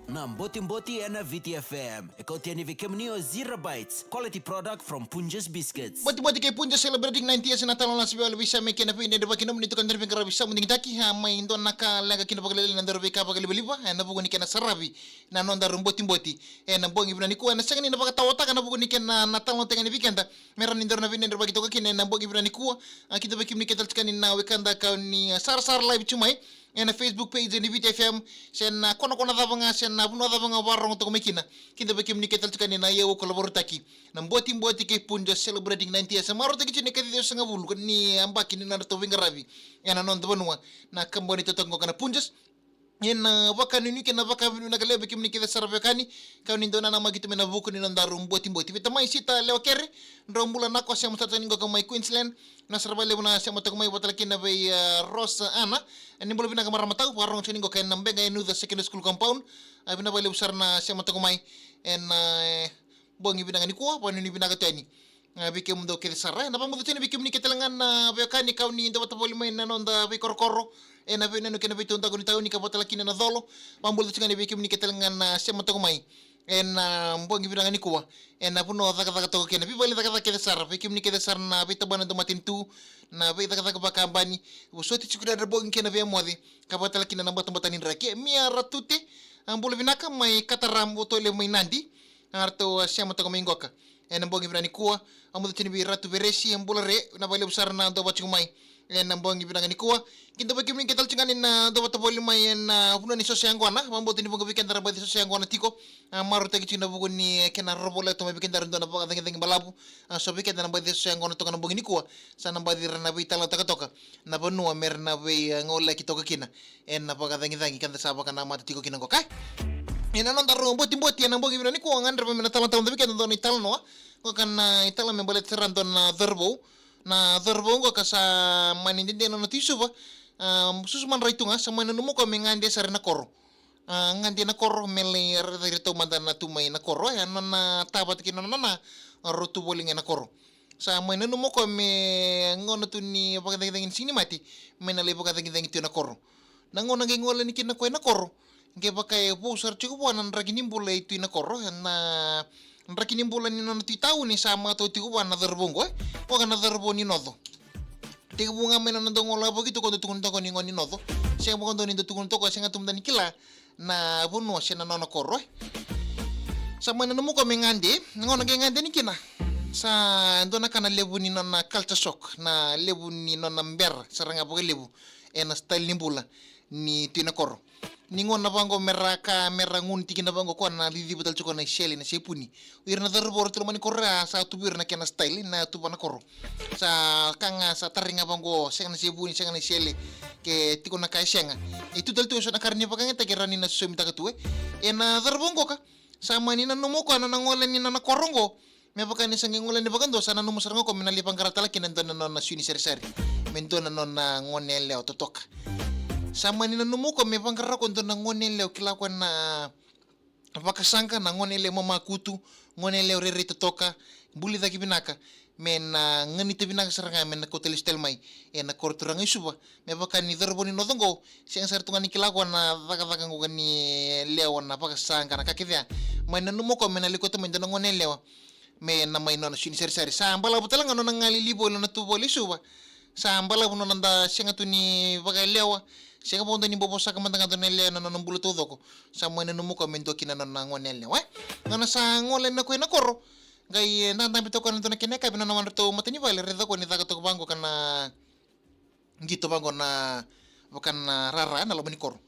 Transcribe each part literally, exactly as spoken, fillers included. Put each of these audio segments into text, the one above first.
Na Botiboti ena Viti F M. E kauti yani vei kemuni o Zero Bites, quality product from Punjas Biscuits. Botiboti kei Punjas celebrating ninety years na talo na sivi wale visa me kena vei dede vaki nomuni tuka dede vei kara visa mudingi taki, a mai dua na ka leqa kina vakalelei na doro vei ka vakalivaliva, e na vuku ni kena saravi, na noda ru botiboti. E na bogi vina ni kua, e na sega ni na vakatawataka na vuku ni kena na talo tega ni vei keda. Me ra ni doro na vei dede vaki toka kina, e na bogi vina ni kua, a kida vei kemuni keda tale tika ni na wekada kau ni, a, sarasara live tu mai. Ena Facebook page ni Viti F M, se na konakona cava ga, se na vanua cava ga vakarorogo toka mai kina. Kida vei kemuni kece tale tiko ni na iyau kolaborotaki. Na Botiboti kei Punjas celebrating ninety years. Sa marautaki tiko ni ka ciwasagavulu ni yabaki ni nodratou veiqaravi. Ena noda vanua, na kabani totoka qo ka na Punjas. Ena vakanuinui kei na vakavinavinaka levu vei kemuni kece sara veiwekani. Kau ni dau nanamaki tu mai na vuku ni nodaru botiboti. Vei tamai Sita Lewakere, drau bula nako, sema sara tiko ni qo ka mai Queensland. Na sara vakalevu na sema toka mai vata kina vei, e, Rosa Ana. Ni bula vinaka marama tau, vakarorogo tiko ni qo ka ena Bega Enuca Secondary School compound. A, vinaka vakalevu sara na sema toka mai ena, e, bogi vinaka ni kua, vakanuinui vinaka tu yani. A, vei kemudou kece sara, e, na vakabuca tiko ni vei kemuni kece tale ga na veiwekani kau ni dau vata voli mai na noda veikorokoro. Ena veinanumi kei na veitaudaku ni tauni ka vata kina na colo. Vakabuca tiko ni vei kemuni kece tale ga na sema toka mai. Ena bogi vinaka ni kua, ena vanua cakacaka toka kina, veivale cakacaka kece sara, vei kemuni kece sara na veitabana domatanitu, na veicakacaka vakabani, vosoti tiko na bogi kei na veiyamoce, ka vata kina na batabata ni draki. Mia Ratute, a, bula vinaka mai Kataram, voto levu mai Nadi, a ratou a sema toka mai qoka. Ena bogi vinaka ni kua, a muca tiko ni vei Ratu Veresi, a bula re, na vakalevu sara na dau vata tiko mai. Ena bogi vinaka ni kua, kida vei kemuni kece tale tiko ga ni na dau vata voli mai ena vanua ni soso yaqona, vakabauta ni vuqa vei keda ra baci soso yaqona tiko, a, marautaki tiko na vuku ni, e, kena rovo leto mai vei keda ra dua na vakacagicagi balavu, a, so vei keda na baci soso yaqona toka na bogi ni kua, sa na baci ra na veitalanoataka toka na vanua me ra na vei, e, gaulaki toka kina ena vakacagicagi keda sa vakanamata tiko kina qo, okay? Ena nodaru botiboti ena bogi vinaka ni kua, gadreva me na talanoataka mada vei keda dua na italanoa, qo ka na italanoa me baleta sara dua na cauravou, Na cauravou qo ka sa mani dede nona tui Suva, a, susu madrai tu ga, sa mani nanuma o koya me gade sara ena koro. A, gade ena koro me lai raica ira taumada na tu mai na koro, e, nona tavata kei nona nana, a, rau tu voli ga ena koro. Sa mani nanuma o koya me gauna tu ni vakacagicagi ni Siga ni Mate, me na lai vakacagicagi tu ena koro. Na gauna qai gole yani kina o koya ena koro, qai vaka e vou sara tiko vua na draki ni bula e tu ena koro, na draki ni bula ni nona tui tauni sa matau tiko vua na cauravou qo, e. Qo ka na cauravou ni noco. Tekivu ga mai nona dau gole voli tu o koya dau tukuna toka ni gone ni noco. Sega vakadua ni dau tukuna toka, sega tu mada ni kila na vanua se na nona koro, e. Sa mai nanuma o koya me gade, na gauna qai gade yani kina, sa dua na ka na levu ni nona culture shock, na levu ni nona bera sara ga vakalevu ena style ni bula ni tui na koro. Ni gauna vaqo me ra ka, me ra gunu tiko kina vaqo o koya na ciciva tale tiko na isele, na sepuni. O ira na cauravou ra tu loma ni koro ya sa tu vei ira na kena style na tuva na koro. Sa ka ga sa tarai ga vaqo, sega na sepuni, sega na isele, ke tiko na ka e sega. E tu tale tu eso na ka ra ni vakayagataki e rawa ni na sosomitaka tu, e. Ena cauravou qo ka sa mani nanuma o koya na nona gole yani na, na koro qo. Me vaka ni sa qai gole yani vakadua, sa nanuma sara ga o koya me na lai vaqara tale kina e dua na nona sui ni sarisari. Me dua na nona gone yalewa totoka. Sa mani nanuma o koya me vaqara o koya e dua na gone yalewa, kila o koya na vakasaqa, na gone yalewa mamakutu, gone yalewa rairai totoka, buli cake vinaka. Me na ganita vinaka sara ga me na kauta lesu tale mai ena koro turaga i Suva. Me vaka ni cauravou ni noco qo, sega sara tu ga ni kila o koya na cakacaka qo ka ni lewa, na vakasaqa, na ka kece ya. Mani nanuma o koya me na lai kauta mai e dua na gone yalewa me na mai nona sui ni sarisari. Sa balavu tale ga nona galili voli, nona tu voli i Suva. Sa balavu nona da sega tu ni vakayalewa, sega vakadua ni bau vosaka mada ga e dua na yalewa ena nona bula taucoko. Sa mani nanuma o koya me dua kina na nona gone yalewa, e. Gauna sa gole yani o koya ena koro, qai, e, dadabe toka o koya ena dua na kena yakavi, nona wadratou matanivale, raica o koya ni caka toka vaqo ka na qito vaqo na, vaka na rara ena loma ni koro.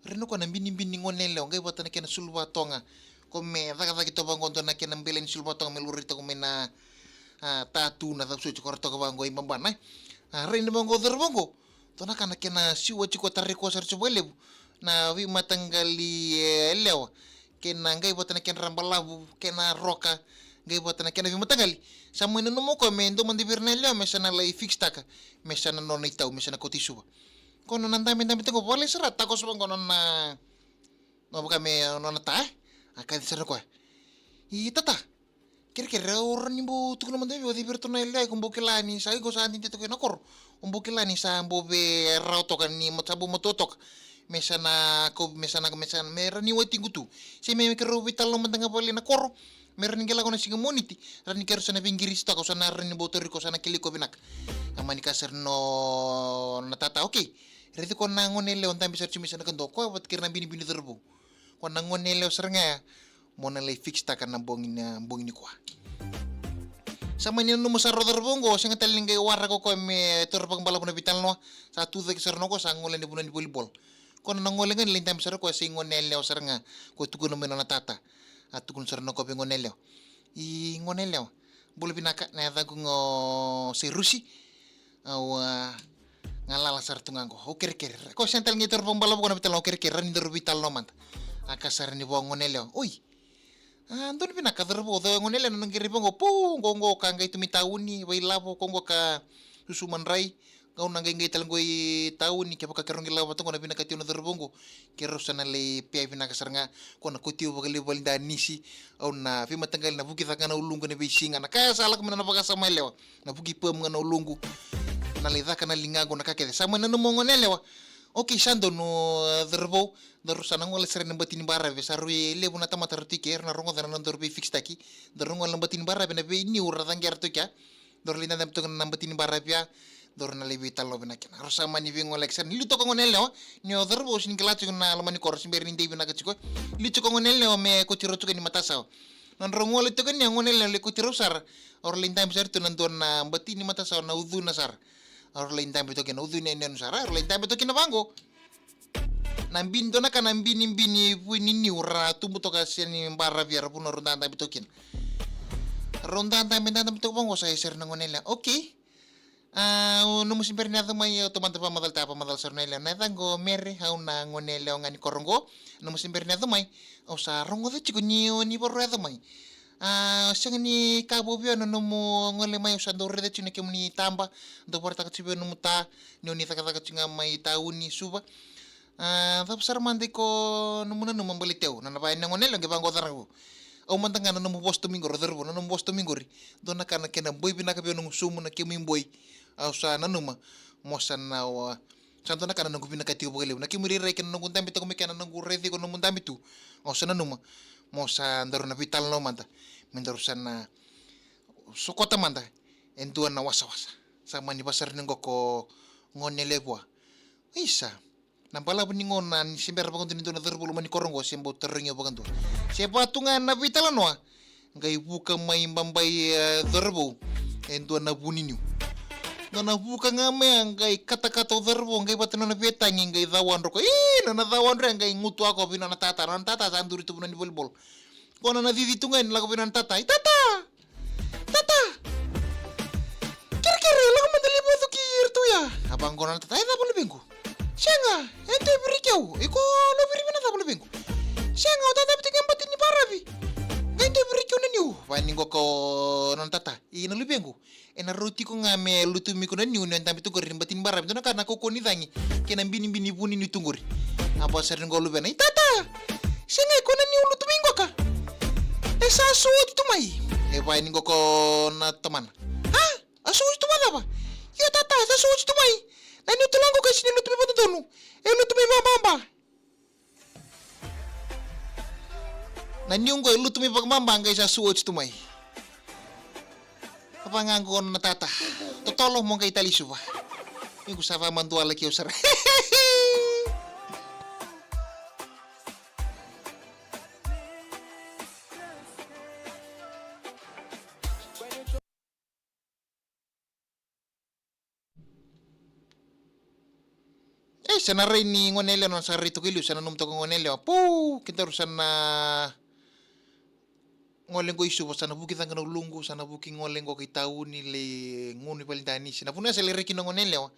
Raica o koya na binibini ni gone yalewa, qai vata na kena sulu vatoga. O koya me cakacaka toka vaqo e dua na kena bele ni sulu vatoga me laurai toka mai na, a, tatu, na cava soti o koya ra toka vaqo i babana, e. A, raica vaqo o cauravou qo, dua na ka na kena siwa tiko, tarai koya sara tiko vakalevu na veimataqali, e, yalewa. Kei na qai vata na kedra balavu, kei na roka, qai vata na kena veimataqali. Sa mai nanuma o koya me dua mada vei ira na yalewa me sa na lai fix-taka, me sa na nona itau, me sa na kauta i Suva. O koya nona dabedabe tiko, volai sara, takoso vaqo nona, nona vaka me nona ta, e. A kaci sara o koya, "I tata, kerekere, au rawa ni bau tukuna mada vei iko, o cei vei iratou na yalewa iko bau kila ni sa, iko sa dede toka ena koro, o bau kila ni sa bau vei rawa toka, ni ma-, sa bau matua toka, me sa na ko, me sa na, me sa na, me rawa ni watiqu tu. Se me, me keirau veitalanoa mada ga vale na koro, me rawa ni qai lako na siga Moniti, rawa ni keirau sa na veiqirisi toka, au sa na rawa ni bau tauri iko, au sa na kilai iko vinaka. A mani kaya sara na, na tata, okay. Raici koya na gone yalewa dabe sara tiko mai sa na kadua, koya vata kei ira na binibini cauravou. Koya na gone yalewa sara ga ya, mo na lai fix-taka na bogi, na bogi nikua. Sa mani nanuma sara o cauravou oqo, sega tale ni qai waraka o koya me taura vakabalavu na veitalanoa. Sa tu cake sara na koya, sa gole yani vunau ni volleyball. Koya na gole ga ni lai dabe sara o koya, sa i gone yalewa sara ga, koya tukuna mai na nona tata. A tukuna sara na koya vei gone yalewa. I gone yalewa, bula vinaka, na yacaqu ga o Seirusi. Au a galala sara tu ga qo. Au kerekere. Ko sega tale ni taura vakabalavu ko na veitalanoa, au kerekere, rawa ni daru veitalanoa mada. A kaya sara ni vua o gone yalewa, oi. A, donu vinaka cauravou, cau, gone yalewa, na noqu raica qo, pou, qo, qo ka qai tu mai tauni, vakailavo, ko qo ka susu madrai. Gauna qai qai tale qo i tauni, kevaka keirau qai lako vata qo na vinakati au na cauravou qo, keirau sa na lai pea vinaka sara ga. Ko na kauti au vakalevu vale ni danisi, au na veimataqali na vuki cake ga na uluqu ena veisiga, na ka sa lako mai na nona vakasama yalewa. Na vuki pamu ga na uluqu, na lai caka na ligaqu, na ka kece. Sa mai nanuma o gone yalewa. Okay, sa donu, e, cauravou, daru sa na gole sara ena bati ni baravi, sa rui levu na tamata ra tu i ke, era na rogoca na nodaru veifix-taki. Daru gole ena bati ni baravi, na veiniu ra caqera tu i kea. Daru lai dadabe toka na bati ni baravi ya, daru na lai veitalanoa vinaka kina. Rau sa mani veigoleyaki sara, ni liu toka o gone yalewa, ni o cauravou sega ni kila tiko na loma ni koro, se bera ni dei vinaka tiko. Liu toka o gone yalewa me kauti rau toka ni matasawa. Na nodrau gole toka ni o gone yalewa lai kauti rau sara, rau lai dabe sara tu na dua na bati ni matasawa na ucuna sara. Rau lai dabe toka kina, ucuna yanuyanu sara, rau lai dabe toka kina vaqo. Na bini, dua na ka na binibini vuniniu ra tubu toka se ni baravi, ra vuna rau dadabe toka kina. Rau dadabe, dadabe toka vaqo, sa i sara na gone yalewa. Okay. A, o nomu se bera ni yaco mai, au taumada vakamacalataka, vakamacala sara na yalewa. Na yacaqu o Mere, au na gone yalewa ga ni koro qo. Nomu se bera ni yaco mai, au sa rogoca tiko ni o ni varau yaco mai. A, sega ni ka vou vei au na nomu gole mai, au sa dau raica tiko na kemuni taba, dau vakaraitaka tiko vei au nomu ta, ni o ni cakacaka tiko ga mai tauni Suva. A, cava sara mada iko nomu nanuma baleti au? Na, na vaya ni gone yalewa qai vaqo, cauravou. Au mada ga na nomu vosa tu mai qori, cauravou, na nomu vosa tu mai qori. Dua na ka na kena boi vinaka vei au na gusumu, na kemu iboi. Au sa nanuma mo sa na, a, sa dua na ka na noqu vinakati iko vakalevu. Na kemu irairai kei na noqu dabe toka mai kea, na noqu raici iko nomu dabe tu. Au sa nanuma mo sa daru na veitalanoa mada. Me daru sa na sokota mada e dua na wasawasa. Sa mani vakasauri qo o gone yalewa vua. Isa. Na balavu ni gauna ni se bera vakadua ni dua na cauravou loma ni koro qo se bau tarogi au vakadua. Se va tu ga na veitalanoa, qai vuka mai babai, e, cauravou e dua na vuniniu. Dua na vuka ga mai, a qai katakata o cauravou, qai vata na nona veitagi, qai cawadru ko. Ii, na nona cawadru ya qai gutuaka o vei nona tata. Nona tata sa duri tu vuna ni volleyball. Ko na nona cici tu ga ni lako vei nona tata. I tata! Tata! Kerekere, lako mada lai vacuki iratou ya. A vaqo nona tata, e cava luvequ? Sega, e dua vei iratou. Iko luveri vei na cava luvequ? Sega, au dadabe tiko e bati ni baravi. Qai dua vei iratou na niu. Vaya ni qo o nona tata. I na luvequ, ena rauti iko ga me lutumi iko na niu ni o dabe tu qori ena bati ni baravi. Dua na ka na kaukauwa ni cagi kei na binibini vuniniu tu qori. A vakasauri qo o luvena, i tata! Sega, iko na niu lutumi qoka. E sa soti tu mai. E vaya ni qo o na tamana. A? A soti tu vakacava? Io tata, e sa soti tu mai. Na niu tale qo ka sega ni lutu mai vakadodonu. E lutu mai vakababa. Na niu qo e lutu mai vakababa, qai sa suoti tu mai. Vaqo na tata. Totolo mo qai tali Suva. Iko sa vakamadualaki au sara. E, sa na rai ni gone yalewa, na sa rai toka i liu, sa nanuma toka o gone yalewa. Pou, kedaru sa na gole qo i Suva, sa na vuki cake na uluqu, sa na vuki gole qo ki tauni, lai gunu i valedanisi. Na vuna sa lai rai kina o gone yalewa.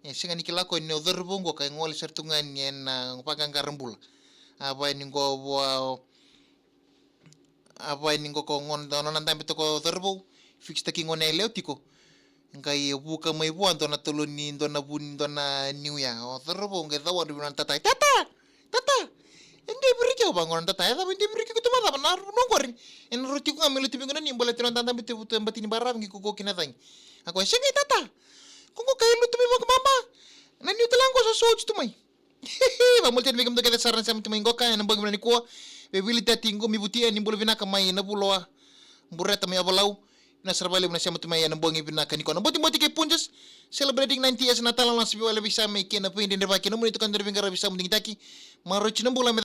E, sega ni kila o koya ni o cauravou qo ka e gole sara tu ga ni ena vaqaqara bula. A vaya ni qo vua A vaya ni qo o gone, nona dabe toka o cauravou, fix-taki gone yalewa tiko. Qai vuka mai vua dua na tolo ni, dua na vuni, dua na niu ya. O cauravou qai cawadru vei nona tata. Tata! Tata! E dua vei iratou, vaqo nona tata. E cava e dua vei iratou, ko tu vakacava na vanua qori? Ena rauti iko ga me lutu mai qo na niu baleta nona dabe tu e bati ni baravi qai kaukaua kina cagi. A koya, sega i tata. Ko qo ka e lutu mai vakababa. Na niu tale qo sa suoti tu mai. Vamolitani vei kemudou kece sara na sema tu mai qoka ena bogi vinaka nikua. Vevilitati qo mi vutia ni bula vinaka mai na vuloa. Bureta mai Avalau. Na sara valevu na sema tu mai ena bogi vinaka nikua na botiboti kei Punjas. Celebrating ninety years na tala na sivi wale visa mai kena veidredrevaki na muni tukana na veiqaravi sa mudigitaki. Maroti na bula me